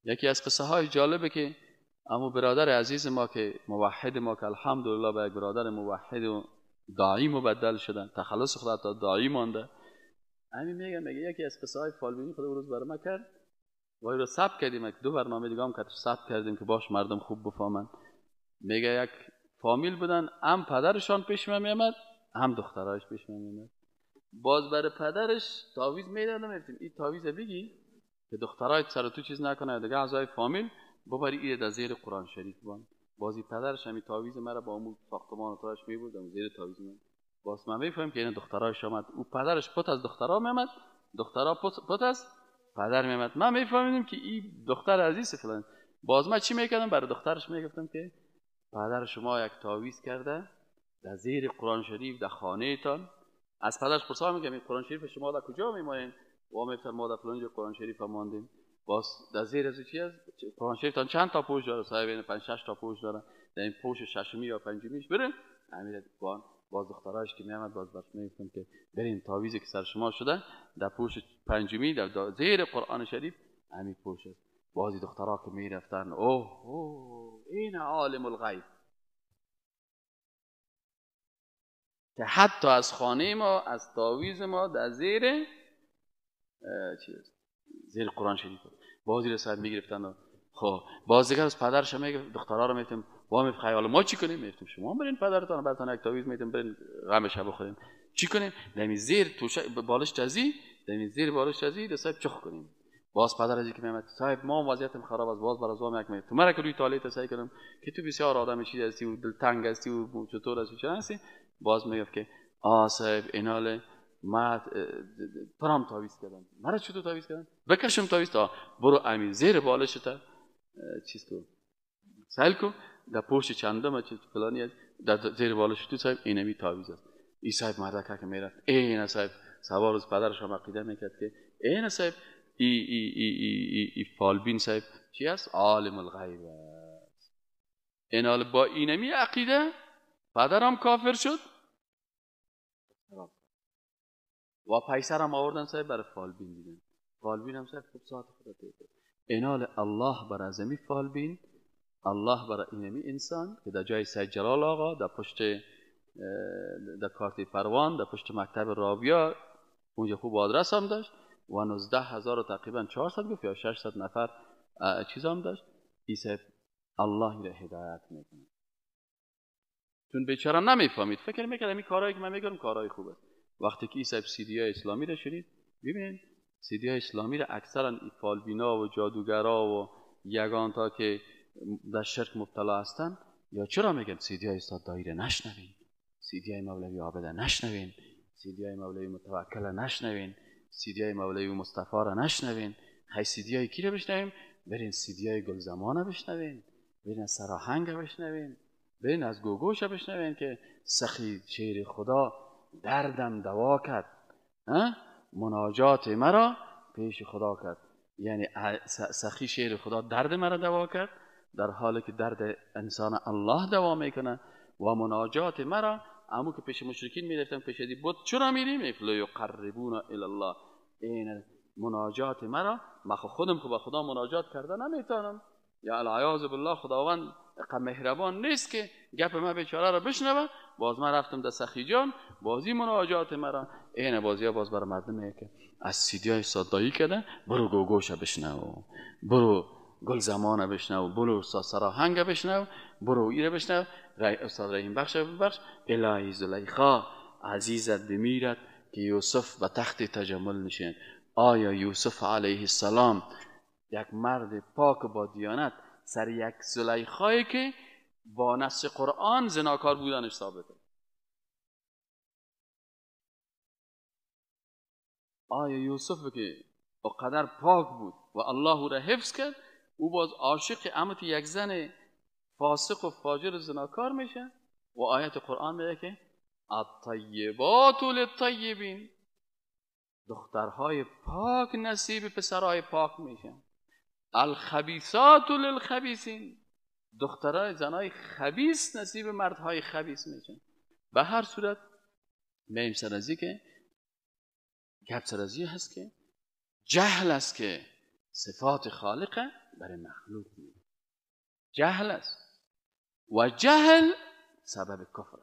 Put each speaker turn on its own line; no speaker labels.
یکی از قصه های جالبه که اما برادر عزیز ما که موحد ما که الحمدلله به یک برادر موحد و داعی مبدل شدن، تخلص خدا تا داعی مانده. همین میگه یکی از قصه های فالبینی خود روز برای ما کرد و رو ثبت کردیم، یک دو برنامه دیگه هم که ثبت کردیم که باش مردم خوب بفهمن. میگه یک فامیل بودن، هم پدرشان پیش من میامد هم دخترایش پیش من میامد. باز برای پدرش تعویذ میدادم، میگفتیم این تعویذ بگی که دخترای سر تو چیز نکنه، دیگه اعضای فامیل ببری این در زیر قرآن شریف بان. بازی پدرش همین تعویذ مرا با امو ساختمان تاش میبردم زیر تعویذ من. باز من میفهمم که این دخترایش آمد، او پدرش پت از دخترا میامد، دخترا پت از پدر میامد. من میفهمیدم که این دختر عزیز فلان. باز من چی میکردم؟ برای دخترش میگفتم که پدر شما یک تعویذ کرده در زیر قرآن شریف در خانه تان. از پدرش پرسا میگم این قرآن شریف شما در کجا میمانین؟ و میگفتن ما در فلان جا قرآن شریف ماندیم. باز در زیر از چی است؟ قرآن شریف تان چند تا پوش داره؟ صاحب 5 6 تا پوش داره. در این پوش ششمی یا پنجمیش برین امیر بان. باز دخترایش که میامد باز برش میگفتم که برین تعویذی که سر شما شده در پوش پنجمی در زیر قرآن شریف همین پوش است. بازی دخترها که میرفتن اوه اوه این عالم الغیب که حتی از خانه ما از تعویذ ما در زیر چی است؟ زیر قرآن شریف بازی رو سر میگرفتن. و خب باز دیگر از پدرش میگفت دخترها رو میگفتیم با می خیال ما چی کنیم؟ میگفتیم شما برین پدرتان براتون یک تعویذ میتیم برین غمش بخوریم. چی کنیم؟ دمی زیر توشه بالش تزی، دمی زیر بالش تزی صاحب چخ کنیم. باز پدر از که میامد صاحب ما وضعیتم خراب است، باز برازوام یک میگه تو مرا که روی توالت سعی کنم که تو بسیار آدم چیز هستی و دلتنگ هستی و چطور هستی چه هستی. باز میگفت که آ صاحب اینال ما پرام تعویذ کردم، مرا چطور تعویذ کردم؟ بکشم تعویذ تا برو امین زیر بالش تا چیز کو سیل کو در پشت چندم چیز فلانی است در زیر بالش تو صاحب اینمی تعویذ است. این صاحب مردک که میرفت این صاحب سوار از پدرش هم عقیده میکرد که این صاحب ای ای ای ای ای فالبین صاحب چی است؟ عالم الغیب است. اینال با اینمی عقیده پدرم کافر شد و پیسرم آوردن صاحب برای فالبین دیدن. فالبین هم صاحب خوب ساعت خدا تیر کرد. اینال الله بر ازمی فالبین، الله برای اینمی انسان که در جای سید جلال آقا در پشت در کارت پروان در پشت مکتب رابیا اونجا خوب آدرس هم داشت و 19,000 تقریبا 400 گفت یا 600 نفر چیز هم داشت. ای صاحب الله را هدایت میکنه. چون بیچاره نمیفهمید، فکر میکرد این کارهایی که من میکنم کارهای خوبه. وقتی که ای صاحب سی دی های اسلامی را شنید، ببینید سی دی های اسلامی را اکثرا فالبینا و جادوگرا و یگان تا که در شرک مبتلا هستن، یا چرا میگم سی دی های استاد دایی را نشنوین، سی دی های مولوی عابد نشنوین، سی دی های مولوی متوکل نشنوین، سی دی های مولوی مصطفی را نشنوین. های سی دی های کی را بشنویم؟ برین سی دی های گلزمان بشنوین، برین از سراهنگ بشنوین، برین از گوگوش بشنوین که سخی شیر خدا دردم دوا کرد، مناجات مرا پیش خدا کرد. یعنی سخی شیر خدا درد مرا دوا کرد در حالی که درد انسان الله دوا میکنه و مناجات مرا امو که پیش مشرکین میرفتن پیش دی بود چرا میریم؟ لا یقربون الی الله. این مناجات مرا من خودم که با خدا مناجات کرده نمیتونم، یا العیاذ بالله خداوند مهربان نیست که گپ من بیچاره را بشنوه. باز من رفتم در سخی جان بازی مناجات مرا این بازی ها باز برای مردم که از سیدی های سادایی کرده برو گوگوش بشنو، برو گل زمان بشنو، برو استاد سراهنگ بشنو، برو ایره بشنو، استاد رحیم بخش ببخش. الهی زلیخا عزیزت بمیرد که یوسف به تخت تجمل نشیند. آیا یوسف علیه السلام یک مرد پاک با دیانت سر یک زلیخایی که با نص قرآن زناکار بودنش ثابته، آیا یوسف که قدر پاک بود و الله را حفظ کرد، او باز عاشق امت یک زن فاسق و فاجر زناکار میشه و آیت قرآن میگه که الطیبات للطیبین، دخترهای پاک نصیب پسرهای پاک میشن، الخبیثات للخبیثین، دخترهای زنای خبیث نصیب مردهای خبیث میشن. به هر صورت میم سرازی که گپ سرازی هست که جهل است که صفات خالق برای مخلوق میگه. جهل است و جهل سبب کفر.